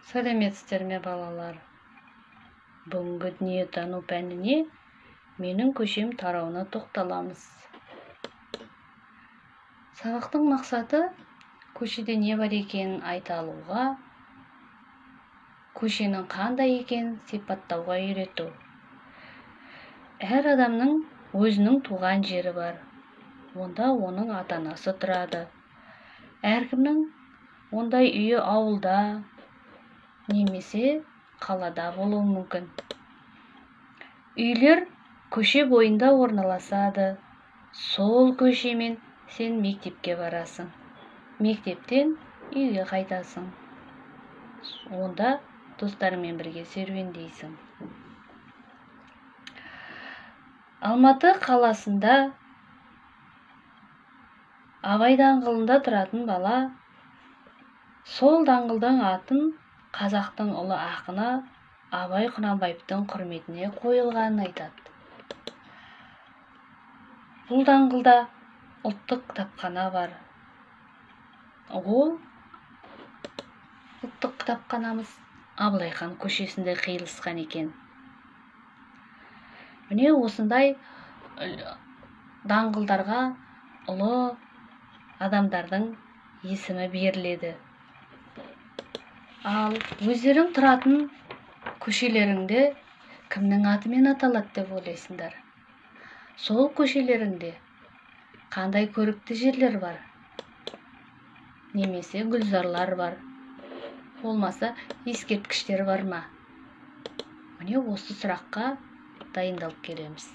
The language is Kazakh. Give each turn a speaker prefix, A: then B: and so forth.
A: Сәлеметсіздер ме, балалар? Бүгінгі дүниетану пәніне менің көшем тарауына тоқталамыз. Сабақтың мақсаты көшеде не бар екенін айта алуға, көшенің қандай екенін сипаттауға үйрету. Әр адамның өзінің туған жері бар. Онда оның ата-анасы тұрады. Әркімнің ондай үйі ауылда немесе қалада болуы мүмкін. Үйлер көше бойында орналасады. Сол көшемен сен мектепке барасың. Мектептен үйге қайтасың. Онда достарыңмен бірге серуендейсің. Алматы қаласында Абай даңғылында тұратын бала сол даңғылдың атын қазақтың ұлы ақыны Абай Құнанбаевтың құрметіне қойылғанын айтады. Бұл даңғылда ұлттық кітапхана бар. Ол ұлттық кітапханамыз Абылай хан көшесінде қиылысқан екен. Міне осындай даңғылдарға ұлы адамдардың есімі беріледі. Ал өздерің тұратын көшелеріңде кімнің атымен аталады деп ойлайсыңдар? Сол көшелеріңде қандай көрікті жерлер бар? Немесе гүлзарлар бар? Болмаса ескерткіштер бар ма? Міне осы сұраққа дайындалып келеміз.